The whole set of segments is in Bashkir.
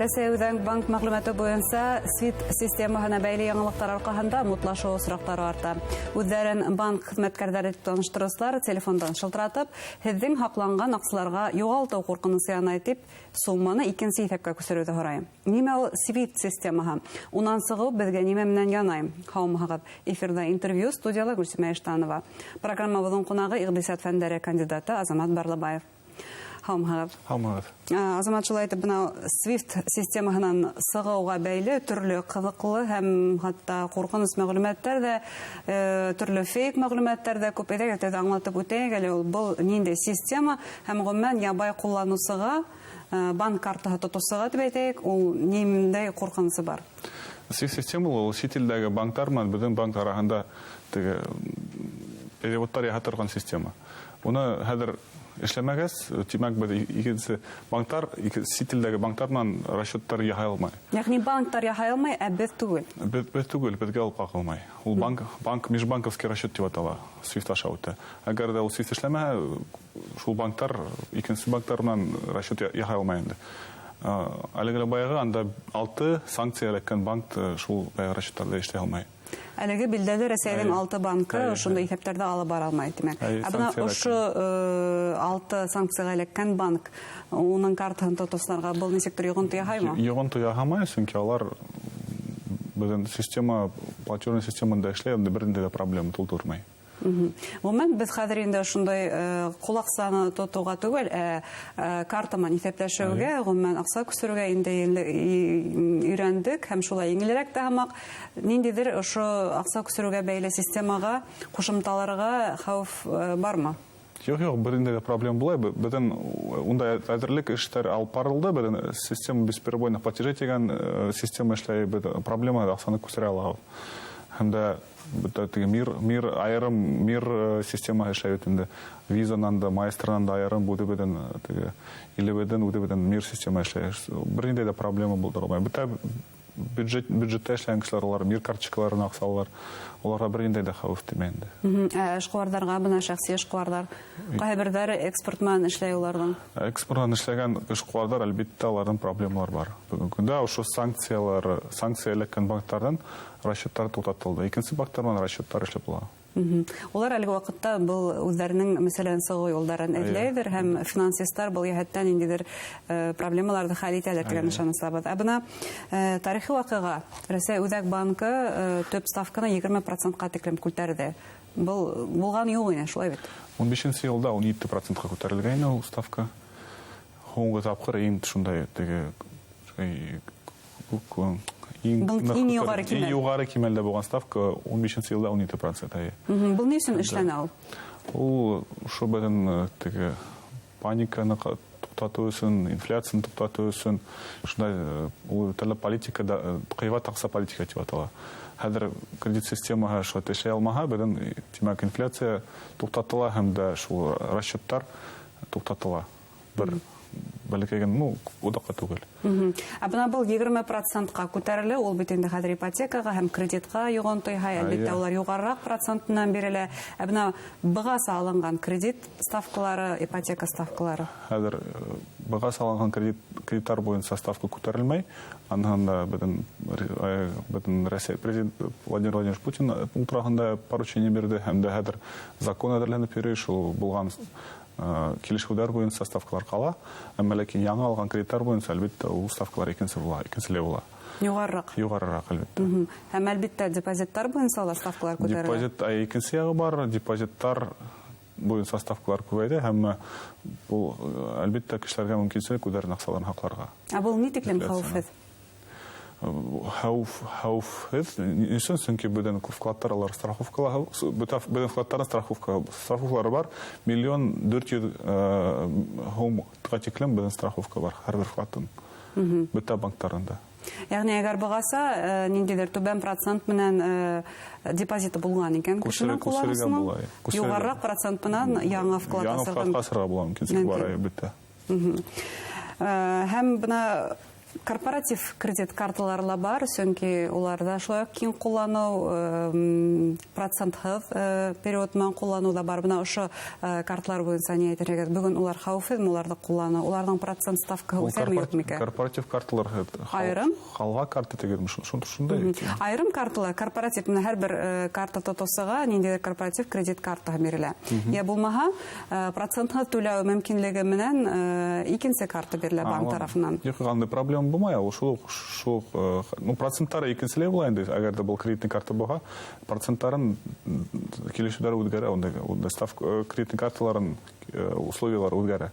Рәсәй Үҙәк банк мәғлүмәте буйынса SWIFT системаһына бәйле яңылыҡтар арҡаһында мутлашыу осраҡтары арта. Үҙҙәрен банк хеҙмәткәрҙәре тип таныштырыусылар телефондан шылтыратып, һеҙҙең һаҡланған аҡсаларға юғалтыу ҡурҡынысы янай тип, сумманы икенсе иҫәпкә күсереүҙе һорай. Нимә ул SWIFT системаһы? Унан сығыу беҙгә нимә менән янай? Һаумыһығыҙ. Эфирҙа интервью, студияла Гөлсимә Иштанова. Программабыҙҙың ҡунағы иҡтисад фәндәре кандидаты Азамат Барлыбаев. Һаумыһығыҙ. Һаумыһығыҙ. Азамат, шулай итеп, бына SWIFT системаһынан сығыуға бәйле төрлө ҡыҙыҡлы һәм хатта ҡурҡыныс мәғлүмәттәр ҙә, төрлө фейк мәғлүмәттәр ҙә күп. Әйҙәгеҙ, тәүҙә аңлатып үтәйек әле ул был ниндәй система һәм ғөмүмән ябай ҡулланыусыға, банк картаһы тотоусыға тип әйтәйек, ул ниндәй ҡурҡынысы бар? SWIFT система ул сит илдәге банктар менән беҙҙең банк араһында теге переводтар яһай торған система. Уны хәҙер эшләмәгәс, тимәк, беҙ икенсе банктар, сит илдәге банктар менән расчеттар яһай алмай. Йәғни банктар яһай алмай, ә беҙ түгел. Беҙ түгел, беҙгә ул ҡағылмай. Ул банк межбанковский расчет тип атала, SWIFT аша үтә. Әгәр ҙә ул SWIFT эшләмәһә, шул банктар икенсе банктар менән расчет яһай алмай инде. Әлеге лә баяғы анда 6 санкция эләккән банк шул баяғы расчеттарҙы эшләй алмай. Әлеге билдәле Рәсәйҙең 6 банкы ошондай иҫәптәрҙе алып бара алмай, тимәк. Ә бына Санкция ошо, эләккән. 6 санкцияға эләккән банк, уның картаһын тотоусыларға был нисектер йоғонто яһаймы? Йоғонто яһамай, сөнки алар беҙҙең система, платежный системанда эшләй, унда бер ниндәй ҙә проблема тултырмай. Ғөмүмән, беҙ хәҙер инде ошондай ҡулаҡсаны тотоуға түгел, карта менән иҫәпләшеүгә, ғөмүмән, аҡса күсереүгә инде өйрәндек һәм шулай еңелерәк тә һымаҡ. Ниндәйҙер ошо аҡса күсереүгә бәйле системаға, ҡушымталарға хәүеф бармы? Юҡ, юҡ, бер ниндәй ҙә проблема булмай. Беҙҙең ундай әҙерлек эштәр алып барылды. Беҙҙең система бесперебойных платежей тигән система эшләй, беҙ проблема аҡсаны күсерә алабыҙ. Һәм дә бөтә теге мир айырым, мир система эшләй бит инде. Визанан да, маэстронан да айырым үҙебеҙҙең теге илебеҙҙең үҙебеҙҙең мир система эшләй. Бер ниндәй ҙә проблема булдырмай. Бөтә бюджетта эшләгән кешеләр улар мир карточкаларын аҡса алалар. Уларға бер ниндәй ҙә хәүеф тимәй инде. Ә эшҡыуарҙарға, бына шәхси эшҡыуарҙар, ҡайһы берҙәре экспорт менән эшләй уларҙың? Экспорт менән эшләгән эшҡыуарҙар, әлбиттә, уларҙың проблемалары бар. Бөгөнгө көндә ошо санкция эләккән банктарҙан расчеттар туҡтатылды. Икенсе банктар менән расчеттар эшләп була. Улар әлеге ваҡытта был үҙҙәренең мәсьәлән сығыу юлдарын эҙләйҙер һәм финансистар был йәһәттән ниндәйҙер проблемаларҙы хәл итәләр тигән ышаныстабыҙ. Ә бына тарихи ваҡиға Рәсәй Үҙәк банкы төп ставканы егерме процентҡа тиклем күтәрҙе. Был булған юҡ ине, шулай бит? Ун бишенсе йылда ун ете процентҡа күтәрелгәйне ул ставка. Һуңғы тапҡыр иң шундай теге, иң Был ныҡ иң юғары күтәрелгән, кимәл. Иң юғары кимәлдә булған ставка ун бишенсе йылда ун ете процент, әйе. Был ни өсөн эшләнә ул? Ул ошо беҙҙең теге паниканы туҡтатыу өсөн, инфляцияны туҡтатыу өсөн, шундай ул төрлө политика да ҡыйбат аҡса политика тип атала. Хәҙер кредит системаһы шулай эшләй алмаһа, беҙҙең, тимәк, инфляция туҡтатыла һәм дә шул расчеттар туҡтатыла. Бер бәләкәй генә, оҙаҡҡа түгел. Ә бына был егерме процентҡа күтәрелә, ул бит инде хәҙер ипотекаға һәм кредитҡа йоғонто яһай, әлбиттә, улар юғарыраҡ процент менән бирелә. Ә бына бығаса алынған кредит ставкалары, ипотека ставкалары? Хәҙер бығаса алынған кредиттар буйынса ставка күтәрелмәй. Анһан да беҙҙең Рәсәй президент Владимир Владимирович Путин ул тураһында поручение бирҙе һәм дә хәҙер закон әҙерләнеп йөрөй, шул булған килешеүҙәр буйынса ставкалар ҡала, әммә ләкин яңы алған кредиттар буйынса, әлбиттә, ул ставкалар икенсе була, икенселәй була. Юғарыраҡ. Юғарыраҡ, әлбиттә. Һәм, әлбиттә, депозиттар буйынса ла ставкалар күтәрелә. Депозит, икенсе яғы бар, депозиттар буйынса ставкалар күбәйҙе һәм был, әлбиттә, кешеләргә мөмкинселек үҙҙәренең аҡсаларын һаҡларға. Ә был ни тиклем Инфляцияны. хәүефһеҙ? Хәүефһеҙ. Ни өсөн? Сөнки беҙҙең вкладтар алар страховкала, бөтә беҙҙең вкладтарҙың страховкалары бар. Миллион дүрт йөҙ һумға тиклем беҙҙең страховка бар һәр бер вкладтың. Бөтә банктарында. Йәғни әгәр бығаса ниндәйҙер түбән процент менән депозиты булған икән, кешенең Күсерергә ҡулланыусының була, күсерергә. юғарыраҡ процент менән яңы вклад Яңы асырға вклад асырға була мөмкинселек бар, мөмкин. әлбиттә. Һәм бына Корпоратив кредит карталары ла бар, сөнки уларҙа шулай уҡ киң ҡулланыу, процентһыҙ период менән ҡулланыу ҙа бар. Бына ошо карталар буйынса ни әйтерһегеҙ? Бөгөн улар хәүефһеҙме, уларҙы ҡулланыу? Уларҙың процент ставкаһы үҫәме, юҡмы икән? Корпоратив карталар айырым халға карта тигән шундай. Айырым карталар, корпоратив, бына һәр бер карта тотоусыға ниндәйҙер корпоратив кредит картаһы бирелә. Йә булмаһа, процентһыҙ түләү мөмкинлеге менән икенсе карта бирелә банк тарафынан. Юҡ, андай проблема булмай, ул шул ну, проценттары икенселәй була инде. Әгәр дә был кредитный карта булһа, проценттарын килешеүҙәр үҙгәрә, унда ставка кредитный карталарын условиялар үҙгәрә.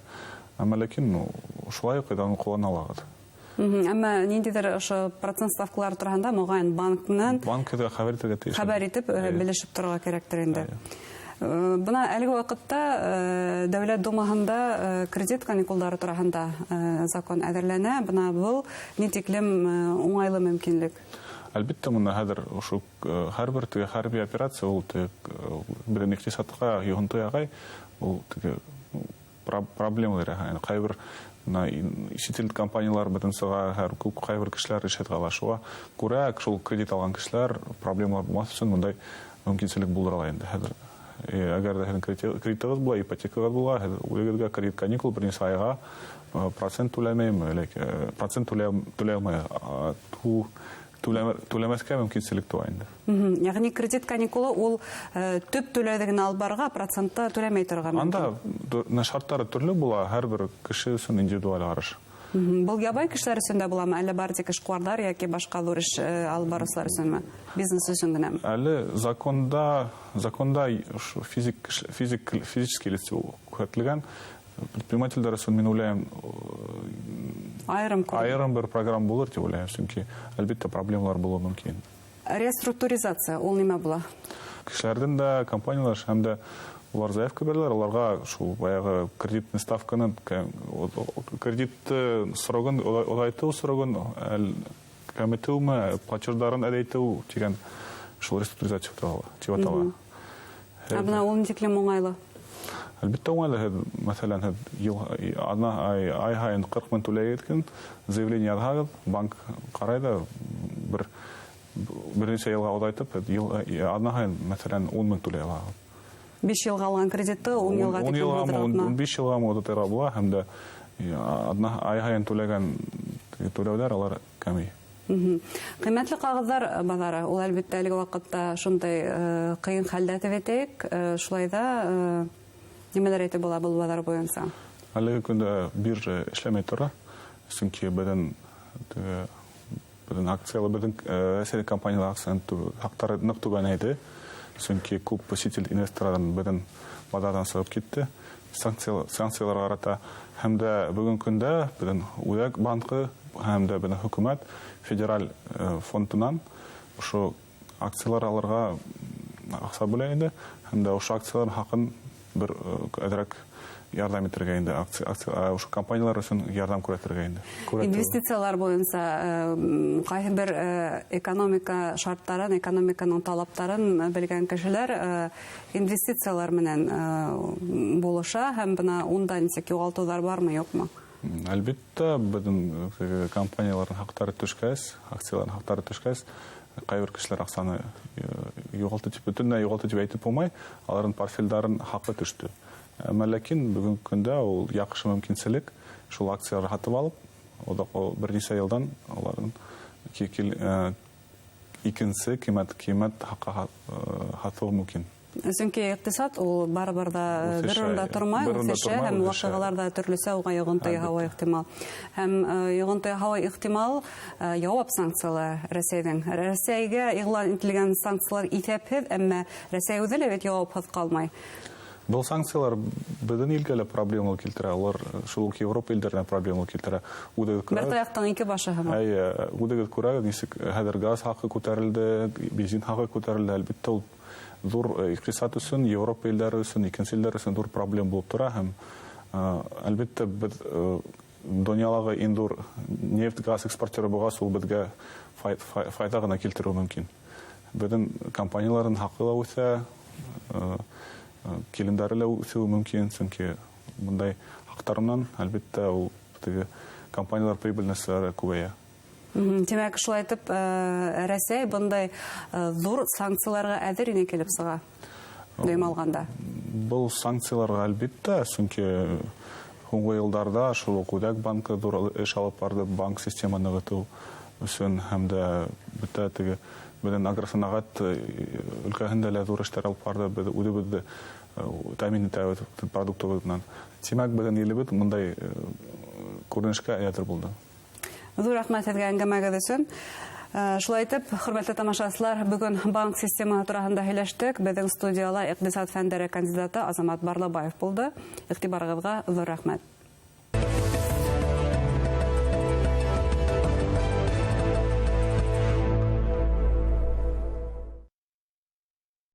Әммә ләкин, ну, шулай уҡ уны ҡуллана алабыҙ. Әммә ниндәйҙер ошо процент ставкалары тураһында моғайын банк менән банкка хәбәр итергә тейеш. Хәбәр итеп, белешеп торорға кәрәктер инде. Бына әлеге ваҡытта Дәүләт Думаһында кредит каникулдары тураһында закон әҙерләнә. Бына был ни тиклем уңайлы мөмкинлек? Әлбиттә, бына хәҙер ошо һәр бер теге хәрби операция ул теге беҙҙең иҡтисадҡа йоғонто яһай, ул теге проблемалар яһай. Ҡайбер бына сит ил компаниялар бөтөн сыға, һәр күп ҡайбер кешеләр эшһеҙ ҡала. Шуға күрә шул кредит алған кешеләр проблемалар булмаҫ өсөн бындай мөмкинселек булдырыла инде хәҙер. Әгәр ҙә һеҙҙең кредитығыҙ була, ипотекағыҙ була, һеҙ үҙегеҙгә кредит каникул бер нисә айға процент түләмәйме, процент түләй алмай, түләмәҫкә мөмкинселек тыуа инде. Йәғни кредит каникулы ул төп түләүҙе генә алып барырға, процентты түләмәй торорға мөмкин. Анда шарттары төрлө була, һәр бер кеше өсөн индивидуаль ҡараш. Был ябай кешеләр өсөн дә буламы, әллә бары тик эшҡыуарҙар йәки башҡа ҙур эш алып барыусылар өсөнмө? Бизнес өсөн генәме? Әле законда ошо физический лицо күрһәтелгән. Предпринимателдәр өсөн мин уйлайым, Айырым күрә. айырым бер программа булыр тип уйлайым, сөнки әлбиттә проблемалар булыуы мөмкин. Реструктуризация ул нимә була? Кешеләрҙең дә, компаниялар һәм дә улар заявка бирәләр, уларға шул баяғы кредитный ставканы, кредит срогын, оҙайтыу срогын, кәметеүме, платеждарын әҙәйтеү тигән шул реструктуризация тип атала. Ә бына ул ни тиклем уңайлы? Әлбиттә уңайлы. Һеҙ, мәҫәлән, һеҙ йыл, аҙна, ай, ай һайын ҡырҡ мең түләй икән, заявление яҙһағыҙ, банк ҡарай ҙа бер нисә йылға оҙайтып, һеҙ йыл, аҙна һайын, мәҫәлән, ун мең түләй алаһығыҙ. 5 йылға алған кредитты ун йылға Ун тиклем йылғамы, булдырып ма? ун биш йылғамы оҙатырға була, һәм дә аҙна ай һайын түләгән түләүҙәр алар кәмей. Ҡиммәтле ҡағыҙҙар баҙары, ул әлбиттә әлеге ваҡытта шундай ҡыйын хәлдә тип әйтәйек. Шулай да нимәләр әйтеп була был баҙар буйынса? Әлеге көндә биржа эшләмәй тора, сөнки беҙҙең акциялар, беҙҙең Рәсәй компаниялар акцияның хаҡтары ныҡ түбәнәйҙе. Сөнки күп сит ил инвесторҙарын беҙҙең баҙарҙан сығып китте. Санкцияларға ҡарата. Һәм дә бөгөн көндә беҙҙең Үҙәк банкы һәм дә беҙҙең хөкүмәт федераль фондынан ошо акциялар алырға аҡса бүлә инде. Һәм дә ошо акциялар хаҡын бер әҙерәк ярҙам итергә инде, ошо компаниялар өсөн ярҙам күрһәтергә инде. Күрһәтеү. Инвестициялар буйынса ҡайһы бер экономика шарттарын, экономиканың талаптарын белгән кешеләр инвестициялар менән булыша, һәм бына унда нисек юғалтыуҙар бармы, юҡмы? Әлбиттә, беҙҙең компанияларҙың хаҡтары төшкәс, акцияларҙың хаҡтары төшкәс, ҡайбер кешеләр аҡсаны юғалты тип, бөтөнләй юғалты тип әйтеп булмай, аларҙың портфелдәрен хаҡы төштө. Әммә ләкин бөгөнгө көндә ул яҡшы мөмкинселек, шул акцияларҙы һатып алып, оҙаҡ бер нисә йылдан уларҙың икенсе ҡиммәт хаҡҡа һатыуы мөмкин. Сөнки иҡтисад ул барыбер ҙа Үҫешә, бер урында тормай, бер урында үҫешә тормай, һәм үҫешә. ваҡиғалар ҙа төрлөсә уға йоғонто яһауы ихтимал. Һәм йоғонто яһауы ихтимал яуап санкциялар Рәсәйҙең. Рәсәйгә иғлан ителгән санкциялар иҫәпһеҙ, әммә Рәсәй үҙе лә бит яуапһыҙ ҡалмай. Был санкциялар беҙҙең илгә лә проблема килтерә, улар шул уҡ Европа илдәренә проблема килтерә. Үҙегеҙ Бер күрәгеҙ. таяҡтың ике башы һымаҡ. Эйе, үҙегеҙ күрәгеҙ, нисек хәҙер газ хаҡы күтәрелде, бензин хаҡы күтәрелде. Әлбиттә, ул ҙур иҡтисад өсөн, Европа илдәре өсөн, икенсе илдәр өсөн ҙур проблем булып тора. Һәм әлбиттә, беҙ донъялағы иң ҙур нефть, газ экспортеры булғас, ул беҙгә файҙа ғына килтереүе мөмкин. Беҙҙең компанияларҙың хаҡы ла үҫә, килемдәре лә үҫеүе мөмкин, сөнки бындай хаҡтар менән, әлбиттә, ул теге Компаниялар прибыльностьлары күбәйә. Тимәк, шулай итеп, Рәсәй бындай ҙур санкцияларға әҙер ине килеп сыға, дөйөм алғанда. Был санкцияларға, әлбиттә, сөнки һуңғы йылдарҙа шул уҡ Үҙәк банкы ҙур эш алып барҙы банк системаны нығытыу өсөн, һәм дә бөтә теге беҙҙең агросәнәғәт өлкәһендә лә ҙур эштәр алып барҙы, беҙ үҙебеҙҙе тәьмин итәбеҙ продуктобыҙ менән. Тимәк, беҙҙең илебеҙ бындай күренешкә әҙер булды. Ҙур рәхмәт һеҙгә әңгәмәгеҙ өсөн. Шулай итеп, хөрмәтле тамашасылар, бөгөн банк системаһы тураһында һөйләштек. Беҙҙең студияла иҡтисад фәндәре кандидаты Азамат Барлыбаев булды. Иғтибарығыҙға ҙур рәхмәт.